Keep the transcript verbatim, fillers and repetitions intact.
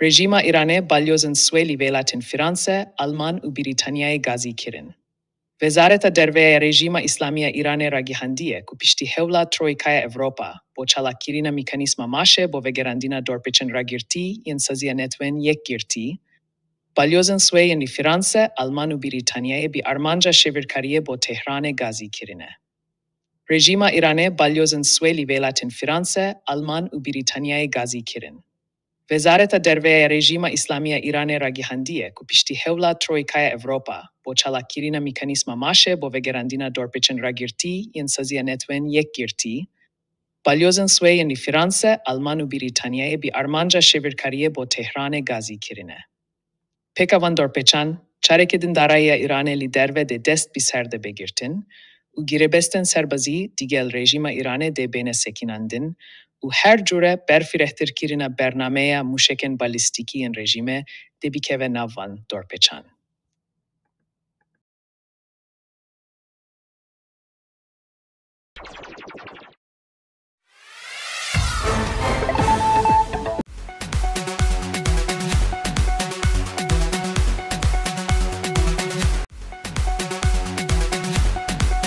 Rejîma Îranê balyozên swêlî welatên Franse, Alman û Brîtanyayê gazî kirin. Wezareta Derve ya Rejîma Îslamî ya Îranê ragihandiye ku piştî hewla Troîkaya Ewropa bo çalakkirina mekanîzma maşê bo vegerandina dorpêçên ragirtî yên Saziya Netwên Yekgirtî, balyozên swê yên li Franse, Alman û Brîtanyayê bi armanca şêwirkariyê bo Tehranê gazî kirine. Rejîma Îranê balyozên swê li welatên Franse, Alman û Brîtanyayê gazî kirin. Wezareta Derve ya Rejîma Îslamî ya Îranê ragihandiye ku piştî hewla Troîkaya Ewropa bo çalakkirina mekanîzma maşê bo vegerandina dorpêçên ragirtî yên Saziya Netwên Yekgirtî, balyozên swê yên li Franse, Alman û Brîtanyayê bi armanca şêwirkariyê bo Tehranê gazî kirine. Pêka van dorpêçan, çarekê din darayî ya Îranê li derve dê dest bi ser de bê girtin û girêbestên serbazî digel rejîma Îranê dê bêne sekinandin û her cure berfirehtirkirina bernameya mûşekên balîstîkî yên rejîmê dê bikeve nav van dorpêçan.